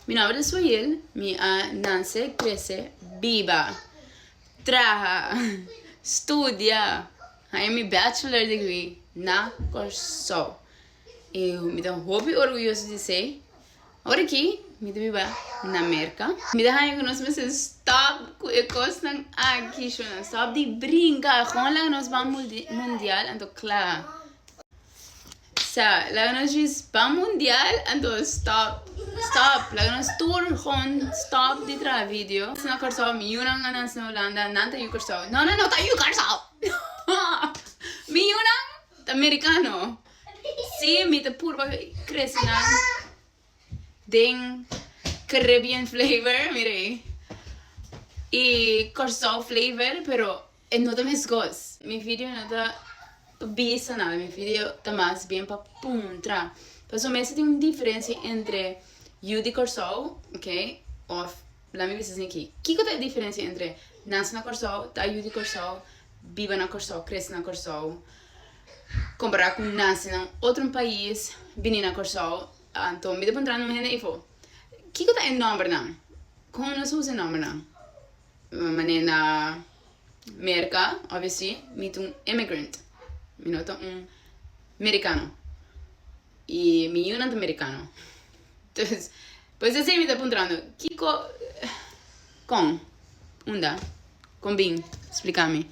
Mi nòmber ta Suhail, mi a nanse, krese, biba, traha, studia, haña mi bachelor degree na Kòrsou. I mi ta hopi orguyoso di esei. Ora aki mi ta biba na Merka. Mi ta haña ku nos mester stòp ku e kosnan aki, shona. Stòp di brinka. Gewoon laga nos ban mundial anto kla. Sa, laga nos djis ban mundial anto stòp. Stòp. Laga nos tur gewoon stòp di traha video. Na Kòrsou, mi yunan a nase na Hulanda, nan ta yu Kòrsou. No, nan no ta yu Kòrsou! Mi yunan ta merikano. Sí, mi ta purba crece nan den Caribbean flavor, mira ahí. Y Kòrsou flavor, pero e no ta meskos. Mi video no ta pa bisa nada, mi video ta mas bien pa puntra. Pasobra mester tin un diferencia entre yu di Kòrsou, ok, of laat mi bisa asina aki, kiko ta e diferencia entre nace na Kòrsou, ta yu di Kòrsou, biba na Kòrsou, crece na Kòrsou? Kompará ku nase na un otro pais, bini na Kòrsou, anto mi ta puntra un hende efo, kiko ta e nòmbernan? Kon nos usa e nòmbernan? Manera na Merka, obviously, mi ta un immigrant, mi no ta un merikano i mi yunan ta merikano. Entonces, pues esei mi ta puntrando, kiko, kon, unda, kon bin? Splika mi.